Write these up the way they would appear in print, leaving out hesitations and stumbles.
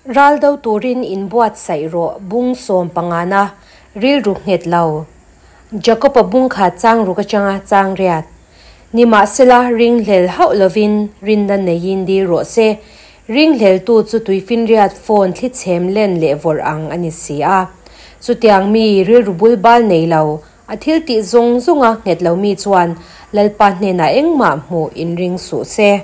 Ral do turin inbuatsaih rawh bung sawm pangana rilru nghet lo. Jakob-a bung kha chang ruk atanga chang riat. Nimahsela ringhlel hauh lovin rinna neiin dil rawh se. Ringhleltu chu tuifinriat phone thli chhem len leh vawrh ang a ni si a. Chutiang mi rilru bul bal nei lo, a thil tih zawng zawnga nghet lo mi chuan Lalpa hnenah engmah hmuh inring suh se.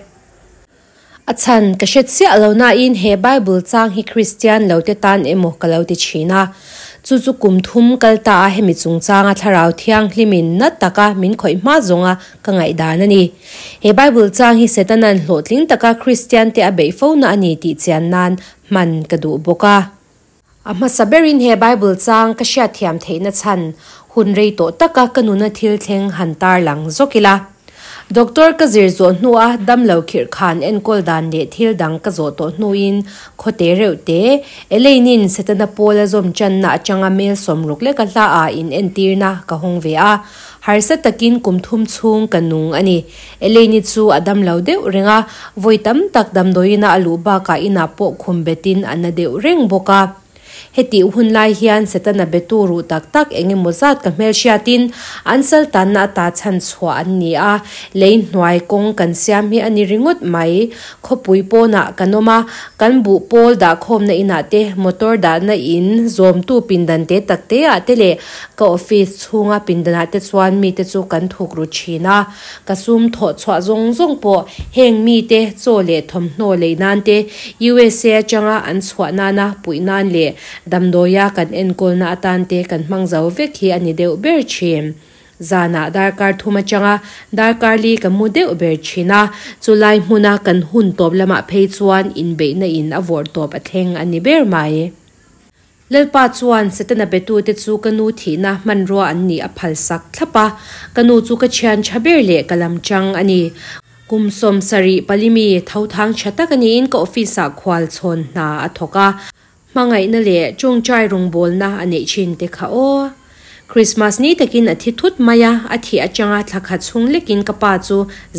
A chhan ka hre chiah lo nain he Bible chang hi Kristian lo te tan emaw ka lo ti thin a. Chu chu kum thum kal ta a hemi chungchanga thlarau thianghlimin na taka min khawih hma zawnga ka ngaihdan a ni. He Bible chang hi Setana'n hlawhtling taka Kristian te a beih fo na a ni tih chian nan hman ka duh bawk a. A hmasa berin he Bible chang ka hriatthiam theihna chhan hun rei tawh taka ka nuna thil thleng han tarlang zawk ila. Doctor ka zir zawh hnua damlo khirh khan enkawl dan leh thil dang ka zawh tawh hnuin khawte reuh te Elaine-in Setana pawl a zawm channa atanga mel sawmruk leka hla ah in entirna ka hawng ve a. Harsa takin kum thum chhung ka nung a ni. Elaine-i chu a damlo deuh reng a, vawi tam tak damdawiina a luh bakah inah pawh khum betin a na deuh reng bawk a. Hetih hun lai hian Setana betu ruh tak tak eng emaw zat ka hmelhriatin an saltanna ata chhan chhuah an ni a, lei hnuai kawng kan siam hi a ni ringawt mai. Khawpui pawnah kan awm a, kan buh pawl dahkhawmna inah te, motor dahna in zawmtu pindan te tak te ah te leh ka office chhunga pindanah te chuan mite chu kan thuk ru thin a. Ka sum thawh chhuah zawng zawng pawh heng mite chaw leh thawmhnaw lei nan te, USA atanga an chhuah nana puih nan leh damdawia kan enkawlna atan te kan hmang zo vek hi a ni deuh ber thin. Zanah darkar thum atanga darkar li ka mu deuh ber thin a, chulai hmuna kan hun tawp lamah phei chuan inbeihna in a vawrh tawp a thleng a ni ber mai. Lalpa chuan Setana betute chu ka nu thihna hmanrua an nih a phalsak thlap a, ka nu chu ka thian tha ber leh ka lam chang a ni. Kum 70 palimi thothang tha tak a niin ka office-ah khual chhawn hna a thawk a, hmangaihna leh tawngtai rawngbawlna a neih thin te kha aw. Christmas ni takin a thi thut mai a, a thih atanga thla khat chhung lekin ka pa chu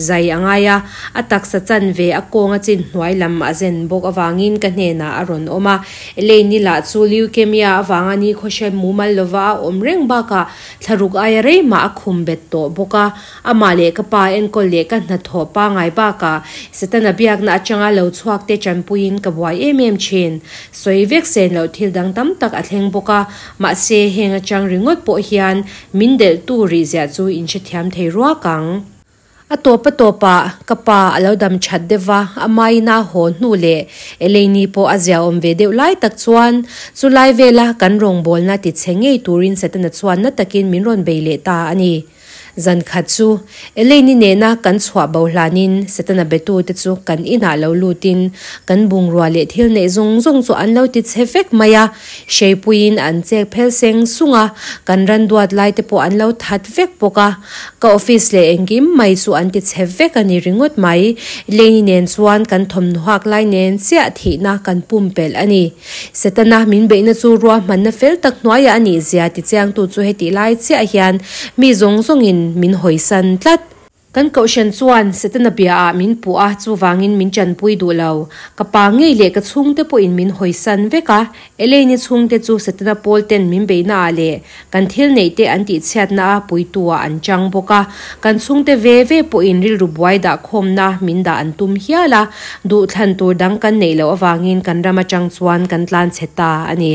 zai a ngai a, a taksa chan ve a kawng a chin hnuai lam a zen bawk avangin ka hnenah a rawn awm a. Elaine-i lah chu leukemia avanga ni khawhre mumal lova a awm reng bakah thlaruk aia rei mah a khum bet tawh bawk a. Amah leh ka pa enkawl leh ka hnathawh pangngai bakah Setana biakna atanga lo chhuak te tanpuiin ka buai em em thin. Sawi vek sen loh thil dang tam tak a thleng bawk a, mahse heng atang ringawt pawh hian min delhtu rih ziah chu in hrethiam thei ruak ang. A tawp a tawpah ka pa a lo dam that deuh va, a maina haw hnu leh Elaine-i pawh a ziaawm ve deuh lai tak chuan chulai vela kan rawngbawlna tichhe ngei turin Setana chuan na takin min rawn bei leh ta a ni. Zan khat chu Elaine-i nena kan chhuah bo hlanin Setana betute chu kan inah lo lutin kan bungrua leh thil neih zawng zawng chu an lo ti che vek mai a, hreipuiin an chek phel seng sung a, kan ran duat lai te pawh an lo that vek bawk a. Ka office leh engkim mai chu an ti che vek a ni ringawt mai. Elaine-i nen chuan kan thawmhnaw hak lai nen chiah thihna kan pumpelh a ni. Setana min beihna chu ruahmanna fel tak hnuaiah a nih zia tichiangtu chu hetih lai chiah hian mi zawng zawngin min hawisan tlat. Kan kohhran chuan Setana biaah min puh a, chuvangin min tanpui duh lo. Ka pa ngei leh ka chhungte pawhin min hawisan vek a, Elaine-i chhungte chu Setana pawl ten min beihnaah leh kan thil neihte an tihchhiatna a puituah an chang bawk a, kan chhungte ve ve pawhin rilru buai dah khawmna min dah an tum hial a, duhthlan tur dang kan neih loh avangin kan ram atang chuan kan tlan chhe ta a ni.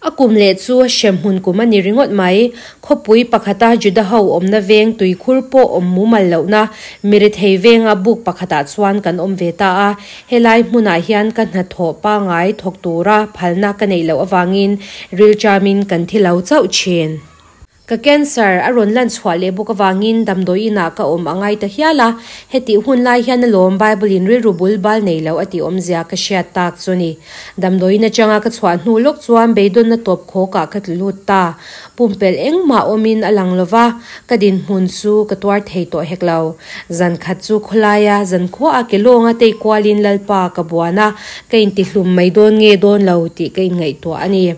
A kum leh chu hremhmun kum a ni ringawt mai. Khawpui pakhata Juda ho awmna veng tuikhur pawh awm mumal lohna mirethei venga buk pakhatah chuan kan awm ve ta a. Helai hmunah hian ka hnathawh pangai thawk tura phalna ka neih loh avangin rilṭamin kan thi lo chauh thin. Ka cancer a rawn lan chhuah leh bawk avangin damdawi inah ka awm a ngai ta hial a, hetih hun lai hian alawm Bible in rilru bul bal nei lo a tih awmzia ka hriat tak chu ni. Damdawi in atanga ka chhuah hnu lawk chuan beidawnna tawp khawkah ka tlu lut ta. Pumpelh engmah awmin a lang lo va, ka dinhmun chu ka tuar thei tawh hek lo. Zan khat chu khawlaia zankhuaah ke lawnga tei kualin Lalpa ka buan a, ka intihlum mai dawn nge dawn lo tih ka inngaihtuah a ni.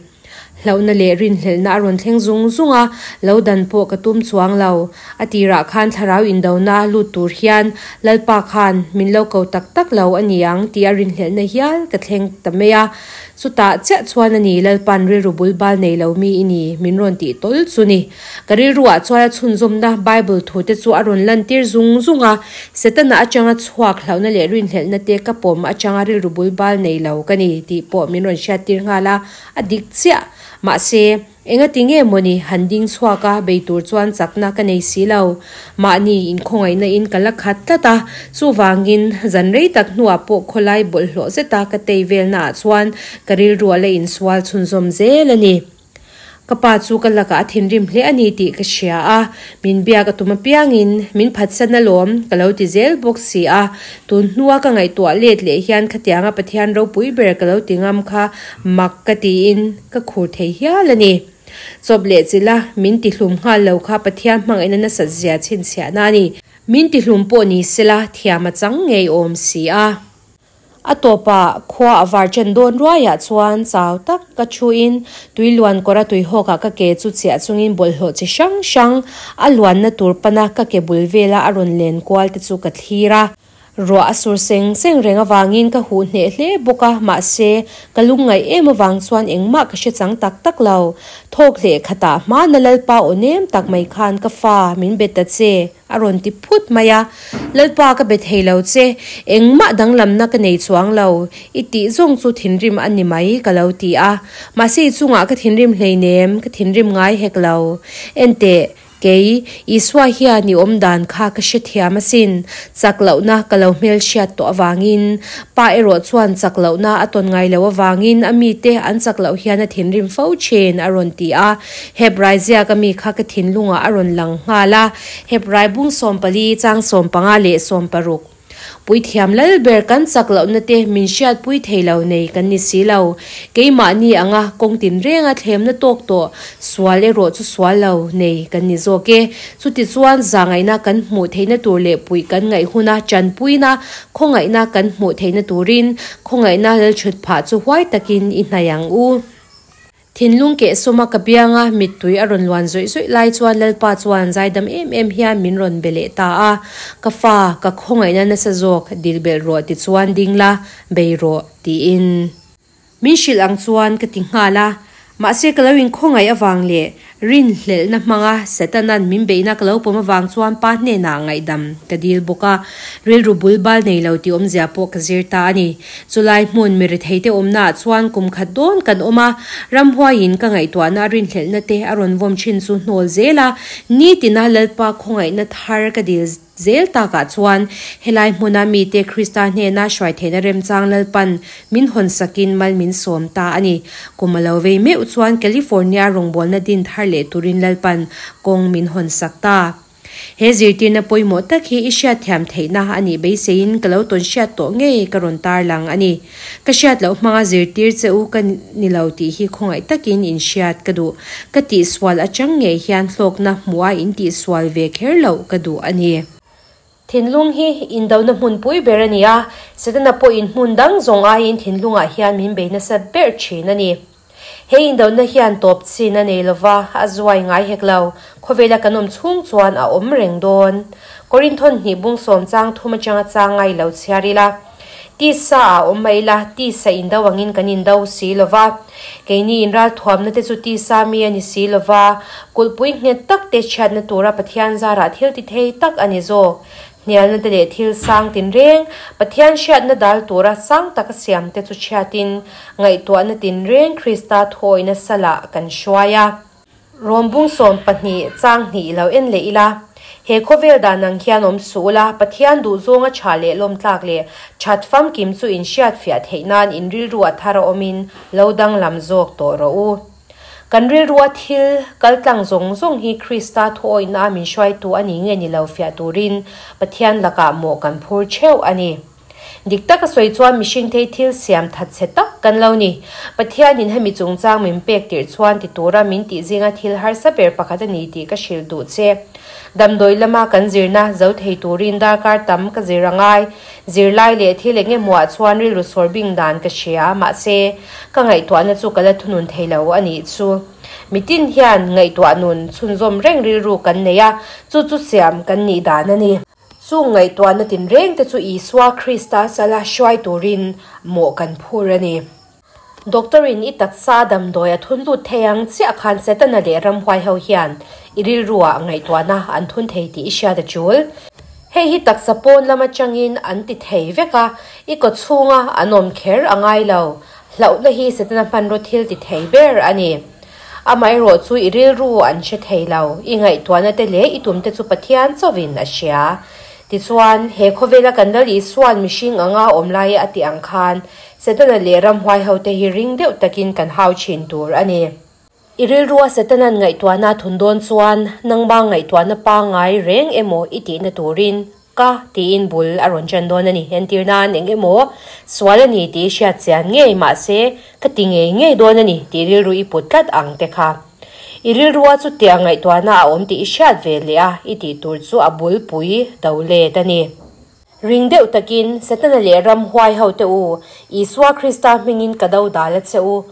Hlauhna leh rinhlelhna a rawn thleng zung zung a, lo dan pawh ka tum chuang lo. A tirah khan thlarau indona lut tur hian Lalpa khan min lo ko tak tak lo a ni ang tia rinhlelhna hial ka thleng ta mai a. Chutah chiah chuan a ni Lalpa'n rilru bul bal nei lo mi i ni min rawn tih tawl chu ni. Ka rilruah chuan a chhunzawmna Bible thute chu a rawn lantir zung zung a, Setana atanga chhuak hlauhna leh rinhlelhna te ka pawm atanga rilru bul bal nei lo ka ni tih pawh min rawn hriattir nghal a, a dik chiah. Mahse, engati nge mawni han ding chhuak a bei tur chuan chakna ka nei si lo. Mahni inkhawngaihna in ka la khat tlat a, chuvangin zan rei tak hnuah pawh khawlai bawlhhlawh zeta ka tei velnaah chuan ka rilru a la insual chhunzawm zel a ni. Ka pa chu ka lakah a thinrim hle a ni tih ka hria a, min biak a tum apiangin min phatsan alawm ka lo ti zel bawk si a. Tun hnua ka ngaihtuah let leh hian khatianga Pathian ropui ber ka lo ti ngam kha mak ka tiin ka khur thei hial a ni. Chawp leh chilh a, min tihlum nghal lo kha Pathian hmangaihna nasat zia chhinchhiahna a ni. Min tihlum pawh ni sela thiam a chang ngei awm si a. A tawpah khua a var chen dawn ruaiah chuan chau tak ka thuin tui luan kawra tuihawkah ka ke chu chiah chungin bawlhhlawh chi hrang hrang a luanna tur pana ka ke bul vela a rawn len kual te chu ka thlir a. Ruah a sur seng seng reng avangin ka huh hneh hle bawk a, mahse ka lungngaih em avang chuan engmah ka hre chang tak tak lo. Thawk leh khatah hmana Lalpa aw nem tak mai khan ka fa min be ta che. A rawn ti phut mai a, Lalpa ka be thei lo che, engmah danglamna ka nei chuang lo, i tih zawng chu thinrim a ni mai ka lo ti a. Mahse i chungah ka thinrim hleinem, ka thinrim ngai hek lo. Enteh, kei, Isua hian i awm dan kha ka hrethiam asin, chak lohna ka lo hmelhriat tawh avangin. Pa erawh chuan chak lohna a tawn ngai lo avangin a mite an chak loh hian a thinrim fo thin, a rawn ti a. Hebrai ziaka mi kha ka thinlungah a rawn lang nghal a. Hebrai bung 14, chang 15 leh 16. Puithiam lal ber kan chak lohna te min hriatpui thei lo nei kan ni si lo. Keimahni anga kawng tinrenga thlemna tawk tawh sual erawh chu sual lo nei kan ni zawk e. Chutichuan zahngaihna kan hmuh theihna tur leh puih kan ngaih huna tanpuina khawngaihna kan hmuh theihna turin khawngaihna lalchhut phah chu huai takin i hnaih ang u. Thinlung keh sawma ka bianga mittui a rawn luan zawih zawih lai chuan Lalpa chuan zaidam em em hian min rawn be leh ta a, Ka fa, ka khawngaihna nasa zawk, dil belh rawh tichuan ding la, bei rawh, tiin. Min hrilh ang chuan ka ti nghal a, mahse ka lo inkhawngaih avang leh Rinhlelhna hmanga Setana'n min beihna ka lo pawm avang chuan pa hnenah ngaihdam ka dil bawk a, rilru bul bal nei lo tih awmzia pawh ka zir ta a ni. Chulai hmun mi retheite awmnaah chuan kum khat dawn kan awm a, ramhuaiin ka ngaihtuahna a rinhlelhna te a rawn vawm thin chu hnawl zel a, nitina Lalpa khawngaihna thar ka dil Zel takah chuan helai hmuna mite Krista hnena hruai theihna remchang Lalpan min hawn sakin mal min sawm ta a ni. Kum a lo vei meuh chuan California rawngbawlna din thar leh turin Lalpan kawng min hawn sak ta. He zirtirna pawimawh tak hi i hriatthiam theihna a nih beiseiin ka lo tawn hriat tawh ngei ka rawn tarlang a ni. Ka hriat loh hmanga zirtir che u ka ni lo tih hi khawngaih takin in hriat ka duh. Ka tihsual atang ngei hian hlawkna hmuh a in tihsual ve kher loh ka duh a ni. Thinlung hi indona hmunpui ber a ni a, Setana pawhin hmun dang zawng aiin thinlungah hian min bei nasa ber thin a ni. He indona hian tawp chin a nei lova, a zuai ngai hek lo. Khawvela kan awm chhung chuan a awm reng dawn. Korinthon hnih bung sawm chang thum atanga chang ngai lo chhiar ila. Tisa ah awm mai ila, tisa indo angin kan indo si lova. Keini inralthuamna te chu tisa mi a ni si lova, kulhpui nghet tak te chhiatna tura Pathian zarah thil ti thei tak a ni zawk. Hnialna te leh thil sang tinreng, Pathian hriatna dal tura sang taka siam te chu chhiatin, ngaihtuahna tinreng Krista thuawihna salah kan hruai a. Rawm bung 12 chang hnih lo en leh ila, he khawvel dan ang hian awm suh ula, Pathian duhzawnga tha leh lawmtlak leh that famkim chu in hriatfiah theih nan in rilru a thar a awmin lo danglam zawk tawh rawh u. Kan rilrua thil kal tlang zawng zawng hi Krista thuawihna a min hruaitu a ni nge ni lo fiah turin Pathian lakah mawh kan phur theuh a ni. Dik taka sawi chuan mihring thei thil siam that chhe tak kan lo ni. Pathianin hemi chungchang min pek tirh chuan ti tura min tih zinga thil harsa ber pakhat a ni tih ka hrilh duh che. Damdawi lama kan zirna zo thei turin darkar tam ka zir a ngai. Zirlai leh thil eng emaw-ah chuan rilru sawr bing dan ka hria, mahse, ka ngaihtuahna chu ka la thunun thei lo a nih chu. Mitin hian ngaihtuah nun chhunzawm reng rilru kan nei a, chu chu siam kan nih dan a ni. Chung ngaihtuahna tinrengte chu Isua Krista sala hruai turin mawh kan phur a ni. Doctor-in i taksa damdawi a thun lut thei ang chiah khan Setana leh ramhuai ho hian i rilruah ngaihtuahna an thun thei tih i hriat a tul. Hei hi taksa pawn lam atangin an ti thei vek a, i kaw chhunga an awm kher a ngai lo. Hlauhna hi Setana hmanraw thil ti thei ber a ni. Amaherawh chu i rilru an hre thei lo, i ngaihtuahna te leh i tumte chu Pathian chauhin a hria. Tichuan, he khawvela kan Lal Isua'n mihring anga awm laia a tih ang khan, Setana leh ramhuai hote hi ring deuh takin kan hau thin tur a ni. I rilrua Setana'n ngaihtuahna a thun dawn chuan nangma ngaihtuahna pangngai reng emaw i tihna turin ka tiin bul a rawn ṭan dawn a ni. Entir nan eng emaw sual a ni tih i hriat chian ngei mahse ka ti ngei ngei dawn a ni tih rilru i put tlat ang te kha. I rilrua chutiang ngaihtuahna a awm tih i hriat ve leh a i tih tur chu a bulpui do let a ni. Ring deuh takin, Setana leh ramhuai hote u, Isua Krista hmingin ka do dal a che u.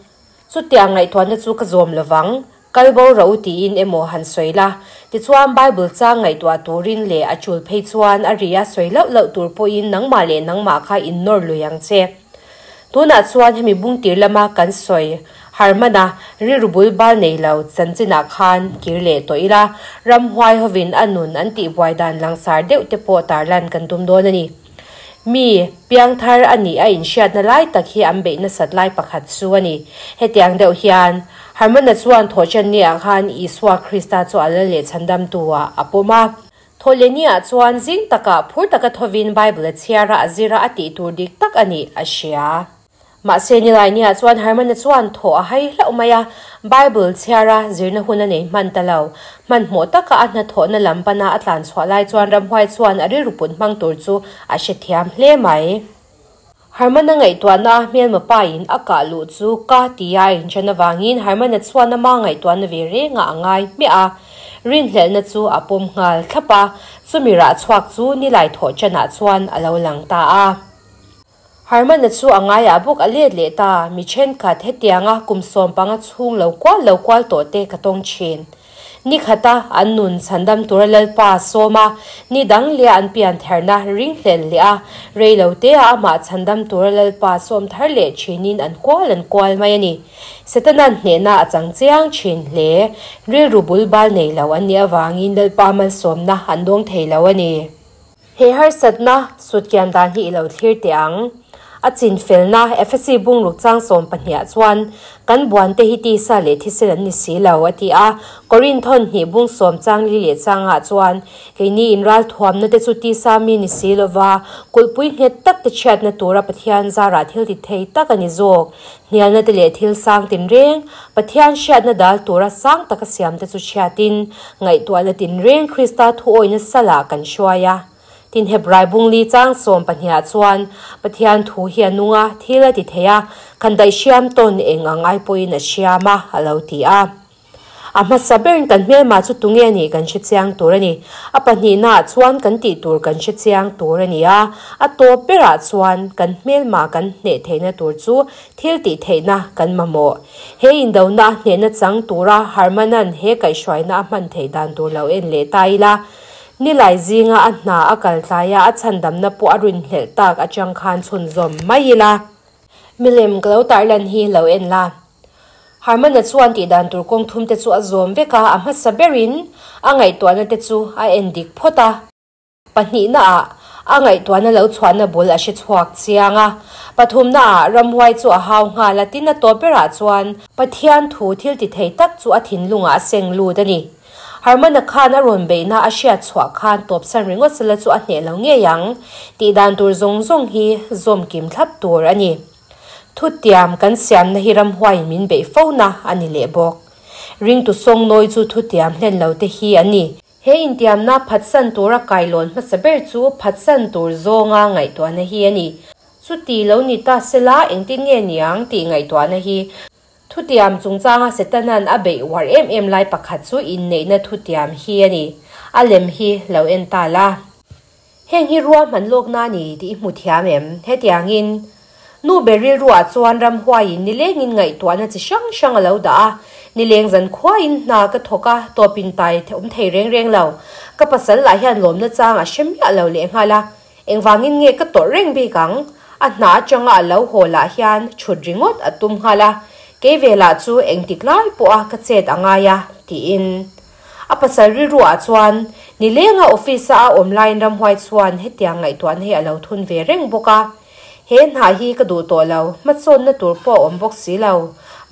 Chutiang ngaihtuahna chu ka zawm lovang, kal bo rawh u tiin emaw han sawi la. Tichuan, Bible chang ngaihtuah turin leh a tul phei chuan a ri a sawi loh loh tur pawhin nangmah leh nangmah kha innawr lui ang che. Tunah chuan hemi bungtir lama kan sawi Harmana rilru bul bal nei lo chanchinah khan kir leh tawh ila, ramhuai hovin a nun an tihbuai dan langsar deuh te pawh tarlan kan tum dawn a ni. Mi piangthar a nih a inhriatna lai tak hi an beih nasat lai pakhat chu a ni. Hetiang deuh hian Harmana chuan thawhchanniah khan Isua Krista chu a lal leh chhandamtu-ah a pawm a. Thawhlehniah chuan zing takah phur taka thovin Bible a chhiar a, a zir a, a tih tur dik tak a nih a hria. Mahse, Nilainiah chuan Hermana chuan thaw a hai hlauh mai a, Bible chhiar a, zirna hun a nei hman ta lo. Hmanhmawh taka a hnathawhna lam pana a tlan chhuah lai chuan ramhuai chuan a rilru put hmang tur chu a hrethiam hle mai. Hermana ngaihtuahna a hmelma pain a kah luh chu ka tia a inṭhen avangin Hermana chuan ama ngaihtuahna ve rengah a ngai hmiah a. Rinhlelhna chu a pawm nghal thlap a, chumi rah chhuak chu nilai thawh ṭanah chuan a lo lang ta a. Hermana chu a ngaiah bawk a let leh ta, mi ṭhenkhat hetianga kum 15 chhung lo kual lo kual tawh te ka tawng ṭhin. Ni khata an nun chhandam tura Lalpa sawm a, ni dang leh an pian therna ringhlel leh a, rei lo te ah amah chhandam tura Lalpa sawm thar leh thinin an kual an kual mai a ni. Setana'n hnehna a chang chiang thin hle. Rilru bul bal nei lo an nih avangin Lalpa malsawmna an dawng thei lo a ni. He harsatna sutkian dan hi i lo thlir teh ang. A chinfelna Efesi bungruk chang 12 ah chuan, Kan buante hi tisa leh thisen an ni si lo, a ti a. Korinth thawn hnih bung sawm chang li leh changah chuan, Keini inralthuamna te chu tisa mi ni si lova, kulhpui nghet tak te chhiatna tura Pathian zarah thil ti thei tak a ni zawk. Hnialna te leh thil sang tinreng, Pathian hriatna dal tura sang taka siam te chu chhiatin, Ngaihtuahna tinreng Krista thuawina salah kan hruai a. Tin, Hebrai bungli chang 12 ah chuan Pathian thu hi a nung a, thil a ti thei a, kan daihhriam tawn eng ang ai pawhin a hriam a, a lo ti a. A hmasa berin kan hmelma chu tunge a nih kan hre chiang tur a ni. A pahnihnaah chuan kan tih tur kan hre chiang tur a ni a. A tawp berah chuan kan hmelma kan hneh theihna tur chu Thil tih theihna kan mamawh. He indona a hnehna chang tura Harman-a'n he kaihhruaina a hman theih dan tur lo en leh ta ila, Nilai zinga a hna a kal tlaia a chhandamna pawh a rinhlelh tak atang khan chhunzawm mai ila. Milem ka lo tarlan hi lo en la. Harman-a chuan tih dan tur kawng thum te chu a zawm vek a, a hmasa berin a ngaihtuahna te chu a en dik phawt a. Pahnihnaah, a ngaihtuahna lo chhuahna bul a hre chhuak chiang a. Pathumnaah, ramhuai chu a hau nghal a, tin a tawp berah chuan Pathian thu thil ti thei tak chu a thinlungah a seng lut a ni. Harmana khan a rawn beihna a hriat chhuah khan tawpsan ringawt sela chu a hneh lo ngei ang. Tih dan tur zawng zawng hi zawm kim thlap tur a ni. Thutiam kan siamna hi ramhuaiin min beih fo na a ni leh bawk. Ringtu sawngnawi chu thutiam hlen lo te hi a ni. He intiamna phatsan tura kailawn hmasa ber chu phatsan tur zawnga ngaihtuahna hi a ni. Chuti lo ni ta sela engtin nge niang tih ngaihtuahna hi Thutiam chungchanga Setana'n a beih uar em em lai pakhat chu inneihna thutiam hi a ni. A lem hi lo en ta la. Heng hi ruahman lawkna a ni tih i hmu thiam em? Hetiangin, nu ber rilruah chuan ramhuaiin nilengin ngaihtuahna chi hrang hrang a lo dah a. Nileng zan khuain hna ka thawk a, tawpin tai awm thei reng reng lo. Ka pasal lah hian lawmna chang a hre miah lo lehnghal a. Engvangin nge ka tawrh reng bik ang? A hna atanga a lo haw lah hian chhut ringawt a tum nghal a, kei ve lah chu engtik lai pawha ka chet a ngai a, tiin. A pasal rilruah chuan nilenga office-a a awm laiin ramhuai chuan hetiang ngaihtuahna hi a lo thun ve reng bawk a. He hna hi ka duh tawh lo, hmasawnna tur pawh a awm bawk si lo.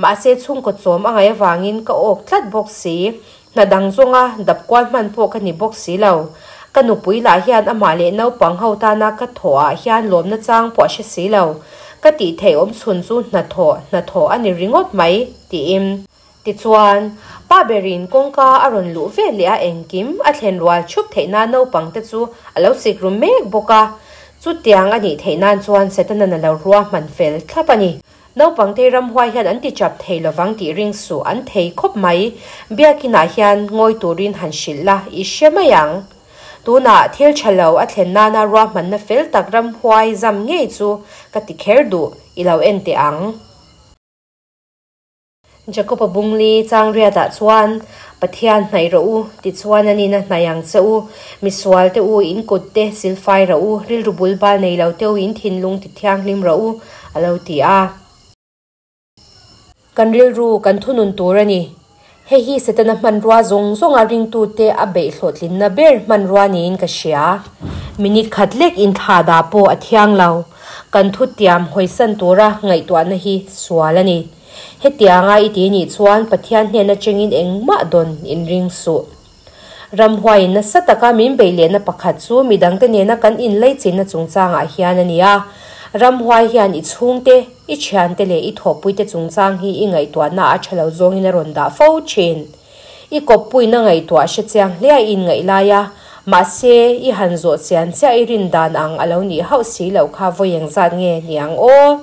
Mahse chhungkaw chawm a ngaih avangin ka awk tlat bawk si. Hna dang zawnga dap kual hman pawh ka ni bawk si lo. Ka nupui lah hian amah leh naupang ho tana ka thawh ah hian lawmna chang pawh a hre si lo. Ka tih theih awm chhun chu hnathawh, hnathawh a ni ringawt mai, tiin. Tichuan, pa berin kawngka a rawn luh ve leh a engkim a thlen rual thup theih nan naupang te chu a lo sik ru mek bawk a. Chutiang a nih theih nan chuan Setana'n a lo ruahman fel thlap a ni. Naupangte ramhuai hian an ti chap thei lovang tih ring suh an thei khawp mai. Biakinah hian ngawi turin han hrilh la, i hre mai ang. Tunah thil tha lo a thlen nana ruahmanna fel tak ramhuai zam ngei chu ka ti kher duh, i lo en teh ang. Jakob-a bungli chang riatah chuan, Pathian hnaih rawh u, tichuan a nihna hnaih ang che u. Misual te u, in kut te silfai rawh u, rilru bul bal nei lo te u, in thinlung ti thianghlim rawh u, a lo ti a. Kan rilru kan thunun tur a ni. Hei hi Setana hmanrua zawng zawnga ringtute a beih hlawhtlinna ber hmanrua niin ka hria. Minute khat lek inthla dah pawh a thiang lo. Kan thutiam hawisan tura ngaihtuahna hi sual a ni. Hetianga i ti nih chuan Pathian hnen atangin engmah dawn in ring suh. Ramhuaiin nasa taka min beih lehna pakhat chu midangte nena kan inlaichinna chungchangah hian a ni a. Ramhuai hian i chhungte, i thiante leh i thawhpuite chungchang hi i ngaihtuahna a tha lo zawngin a rawn dah fo thin. I kawppuina ngaihtuah hre chiang hle a i inngaih lai a, mahse i han zawh chian chiah i rin dan ang a lo nih hauh si loh kha vawi engzat nge ni ang aw?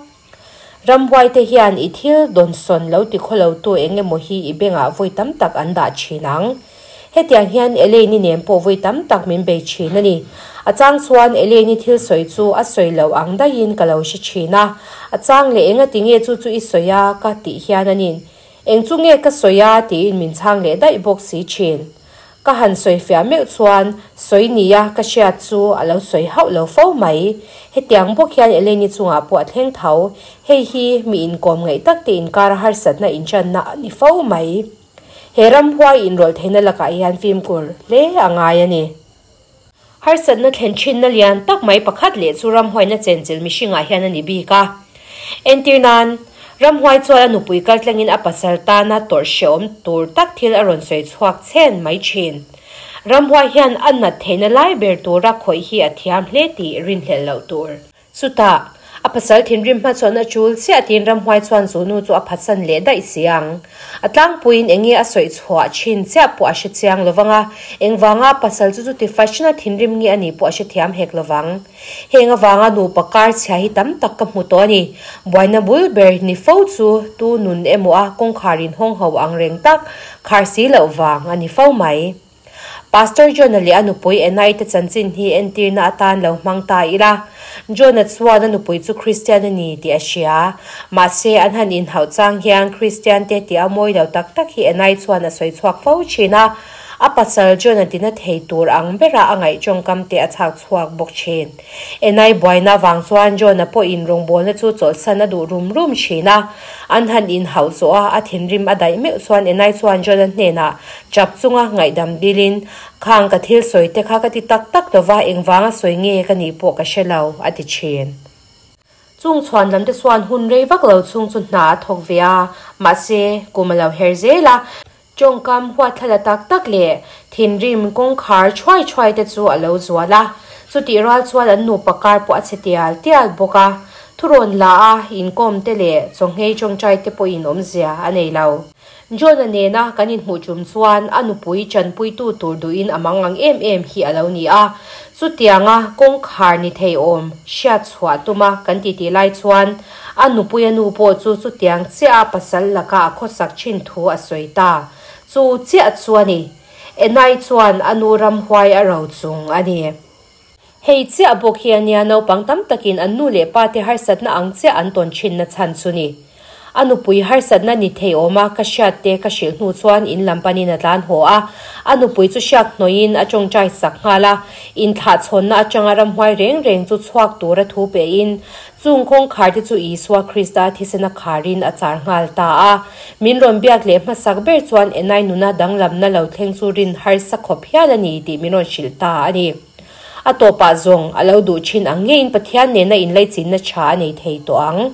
Ramhuaite hian i thil dawnsawn lo ti khawlotu eng emaw hi i bengah vawi tam tak an dah thin ang. Hetiang hian Elaine-i nen pawh vawi tam tak min bei thin a ni. A chang chuan Elaine-i thil sawi chu a sawi loh ang daihin ka lo hre thin a. A chang leh enga ti nge chu chu i sawi a ka tih hian a nin eng chu nge ka sawi a tiin min chhang leh daih bawk si thin. Ka han sawi fiah meuh chuan sawi nia ka hriat chu a lo sawi hauh lo fo mai. Hetiang bawk hian Eleni chungah pawh a thleng tho. Hei hi mi inkawm ngaih tak te inkara harsatna inṭanna a ni fo mai. He ramhuai inrawlh theihna lakah hian fimkhur hle a ngai a ni. Harsatna thlen thinna lian tak mai pakhat leh chu ramhuaina chenchilh mihringah hian a ni bik a. Entir nan, ramhuai chuan a nupui kaltlangin a pasal tana tawrh hrehawm tur tak thil a rawn sawi chhuak chhen mai thin. Ramhuai hian a nat theihna lai ber tura khawih hi a thiam hle tih rinhlelh loh tur. Chutah, a pasal thinrim hma chuan a chul chiah tiin ramhuai chuan zu nu chu a phatsan leh daih si ang. A tlangpuiin eng nge a sawi chhuah thin chiah pawh a hre chiang lo vang a, engvanga a pasal chu chuti fashion-a thinrim nge a nih pawh a hre thiam hek lo vang. Heng avanga nupa kar chhia hi tam tak ka hmu tawh a ni. Buaina bul ber ni fo chu tu nun emaw a kawngkhar inhawng ho ang reng tak khar si loh vang a ni fo mai. Pastor John-a leh a nupui Enai te chanchin hi entirna atan lo hmang ta ila. John-a chuan a nupui chu Kristian a ni tih a hria. Mahse, an han inhauh chang hian Kristian te tih a mawi lo tak tak hi Enai chuan a sawi chhuak fo thin a. A pasal John-a tina thei tur ang bera a ngaih tawngkam te a chhak chhuak bawk thin. Enai buaina avang chuan John-a pawhin rawngbawlna chu chawlhsan a duh rum rum thin a. An han inhauh zawh a, a thinrim a daih meuh chuan Enai chuan John-a hnenah Chap chunga ngaihdam dilin, Khang ka thil sawi te kha ka ti tak tak lova, engvanga sawi nge ka nih pawh ka hre lo, a ti thin. Chung chhuan lam te chuan hun rei vak lo chhung chu hna a thawk ve a, mahse, kum a lo her zel a, tawngkam huatthlala tak tak leh thinrim kawngkhar thuai thuai te chu a lo zual a, chutih rual chuan an nupa kar pawh a chhe tial tial bawk a, thurawn la a inkawm te leh chawnghei tawngtai te pawhin awmzia a nei lo. John-a nena kan inhmuh tum chuan a nupui chanpuitu tur duhin a mang ang em em hi a lo ni a. Chutianga kawngkhar ni thei awm hriat chhuah tuma kan titi lai chuan a nupuia nu pawh chu chutiang chiah a pasal laka a khawsak thin thu a sawi ta. Chu chiah chu a ni. Enai chuan a nu ramhuai a ro chung a ni. Hei chiah bawk hi a nia naupang tam takin an nu leh pa te harsatna ang chiah an tawn thinna chhan chu ni. A nupui harsatna ni thei awm a ka hriat te ka hrilh hnu chuan in lam panin a tlan haw a. A nupui chu hriak hnawhin a tawngtai sak nghal a. Inthlahchhawnna atanga ramhuai reng reng chu chhuak tura thu pehin chung kawngkhar te chu Isua Krista thisena kharin a char nghal ta a. Min rawn biak leh hmasak ber chuan Enai nuna danglamna lo thleng chu rin harsa khawp hial a ni tih min rawn hrilh ta a ni. A tawpah zawng a lo duh thin ang ngeiin Pathian nena inlaichinna tha a nei thei tawh ang.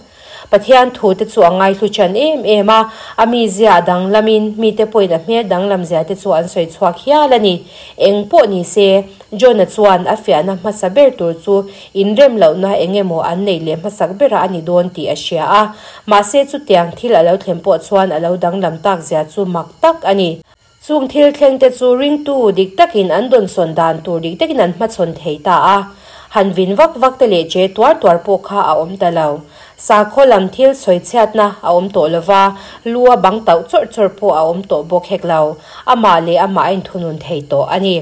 Pathian thu te chu a ngaihlu chan em em a, a mizia a danglamin mite pawhin a hmel danglam zia te chu an sawi chhuak hial a ni. Eng pawh ni se, John-a chuan a fiahna hmasa ber tur chu inrem lohna eng emaw an neih leh hmasak berah a ni dawn tih a hria a. Mahse chutiang thil a lo thlen pawh chuan a lo danglam tak zia chu mak tak a ni. Chung thil thleng te chu ringtu dik takin an dawnsawn dan tur dik takin an hmachhawn thei ta a. Han vin vak vak te leh che tuar tuar pawh kha a awm ta lo. Sakhaw lam thil sawi chhiatna a awm tawh lo va, lu a bang tauh chawrh chawrh pawh a awm tawh bawk hek lo. Amah leh amah a inthunun thei tawh a ni.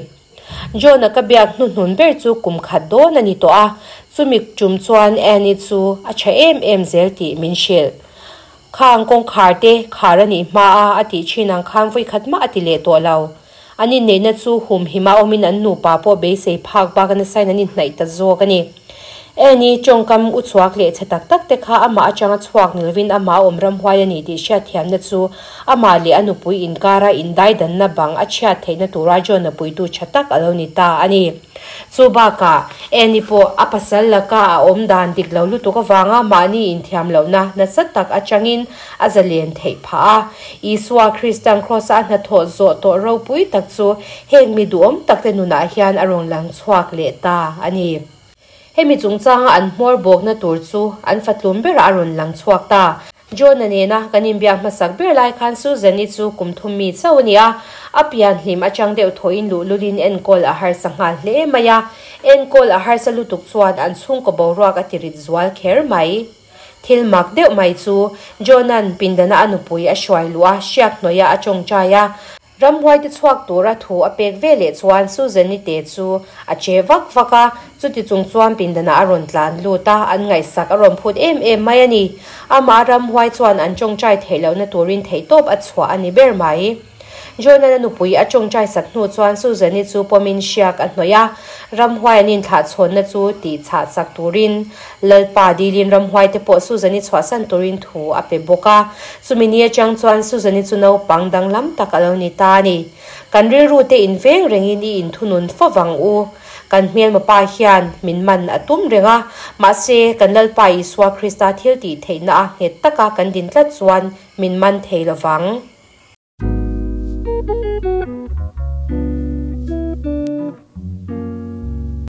John-a ka biak hnuhnun ber chu kum khat dawn a ni tawh a, chumi tum chuan Annie chu a tha em em zel tih min hrilh. Khang kawngkhar te khar a nih hma a a tih thin ang khan vawi khat mah a ti leh tawh lo. An inneihna chu humhima awmin an nupa pawh beisei phak bak a nasain an inhnaih ta zawk a ni. Annie tawngkam u chhuak leh chhe tak tak te kha amah atanga chhuak ni lovin amah a awm ramhuai a ni tih hriatthiamna chu amah leh a nupui inkara indaidanna bang a chhiat theihna tura John-a puitu tha tak a lo ni ta a ni. Chu bakah, Annie pawh a pasal laka a awm dan dik lo lutuk avanga mahni inthiam lohna nasa tak atangin a zalen theih phah a. Isua Kristan Kraws-a a hnathawh zawh tawh ropui tak chu heng mi duhawm takte nunah hian a rawn lang chhuak leh ta a ni. Hemi chungchanga an hmawr bawkna tur chu an fatlum berah a rawn lang chhuak ta. John-a nena kan inbiak hmasak ber lai khan Susan-i chu kum thum mi chauh a ni a, a pian hlim atang deuh thawhin luhlulin enkawl a harsa nghal hle mai a. Enkawl a harsa lutuk chuan an chhungkaw boruak a tirit zual kher mai. Thil mak deuh mai chu John-a'n pindana a nupui a hruai luh a, hriak hnuaiah a tawngtai a. Ramhuaite chhuak tura thu a pek ve leh chuan Susan-i te chu a che vak vak a, chuti chung chuan pindanah a rawn tlan lut a, an ngaihsak a rawn phut em em mai a ni. Amah ramhuai chuan an tawngtai theih lohna turin theihtawp a chhuah a ni ber mai. John-a'n a nupui a tawngtai sak hnu chuan Susan-i chu pawmin hriak a hnawih a, ramhuai an inthlahchhawnna chu tihchah sak turin Lalpa dilin ramhuaite pawh Susan-i chhuahsan turin thu a pe bawk a. Chumi ni atang chuan Susan-i chu naupang danglam tak a lo ni ta a ni. Kan rilrute inveng rengin i inthunun fo vang u. Kan hmelma pa hian min man a tum reng a, mahse kan Lalpa Isua Krista thil tih theihna a nghet taka kan din tlat chuan min man thei lo vang.